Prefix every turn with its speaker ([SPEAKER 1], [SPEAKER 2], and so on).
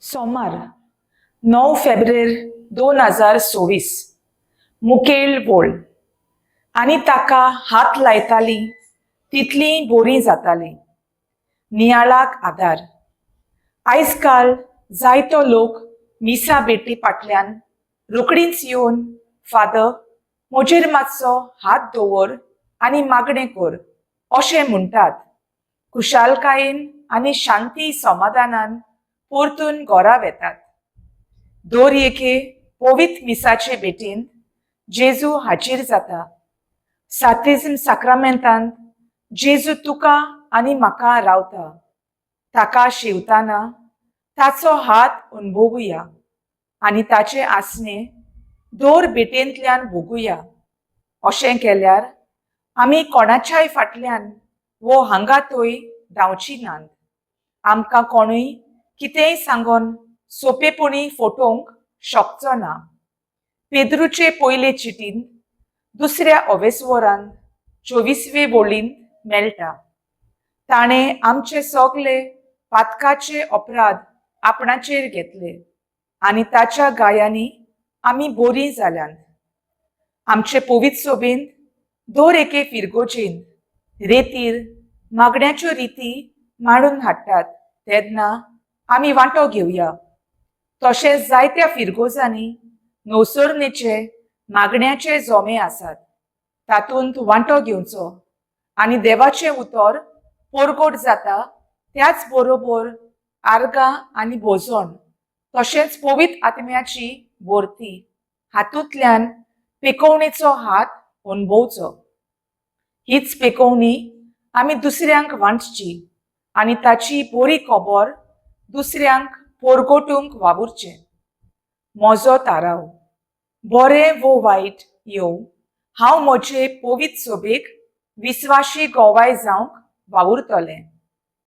[SPEAKER 1] सोमार, 9 फेब्रेर 2026. मुखेल वळ. आनी ताका हात लायतालीं तितलीं बोरीं जातालीं. नियाळाक आदार. आयज काल जायतो लोक मिसा भेटी फाटल्यान रोखडीच येवन, "फादर, म्हजेर मातसो हात दवर आनी मागणें कर," अशें म्हणटात. खुशालकायेन आनी शांती समाधानान परतून घरा वेतात. दर एके पवित्र मिसाचे भेटींत जेजू हाजीर जाता. सांतिज्म साक्रामेंतांत जेजू तुका आनी म्हाका रावता. ताका शेवताना ताचो हात अणभवुया आनी ताचें आसणें दर भेटेंतल्यान भोगुया. अशें केल्यार आमी कोणाच्याय फाटल्यान वो हांगा थंय धांवची नात. आमकां कोणूय कितेंय सांगून सोंपेपणी फटोवंक शकचो ना. पेद्रूचे पयले चिटीन, दुसऱ्या अवेस्वरान, 24वे वळींत मेळटा, ताणें आमचे सगळे पातकाचे अपराध आपणाचेर घेतले आनी ताच्या घायांनी आमी बोरीं जाल्यांत. आमचे पवित्र सभेंत दर एके फिरगोजेंत रेतीर मागण्याच्यो रिती मांडून हाडटात तेन्ना आमी वांटो घेवया. तशेंच जायत्या फिरगोजांनी नवसरणेचे मागण्याचे जोमे आसात, तातूंत वांटो घेवचो आनी देवाचें उतर परगट जाता, त्याच बरोबर आर्गां आनी भोजन तशेंच पवित्र आत्म्याची भरती हातूंतल्यान पेकोवणेचो हात अणभवचो. हीच पेकोवणी आमी दुसऱ्यांक वांटची आनी ताची बरी खबर दुसऱ्यांक परगटूंक वावुरचें. म्हजो थाराव: बरें वो वायट येवं, हांव म्हजे पवित्र सभेक विस्वाशी गवाय जावंक वावुरतलें.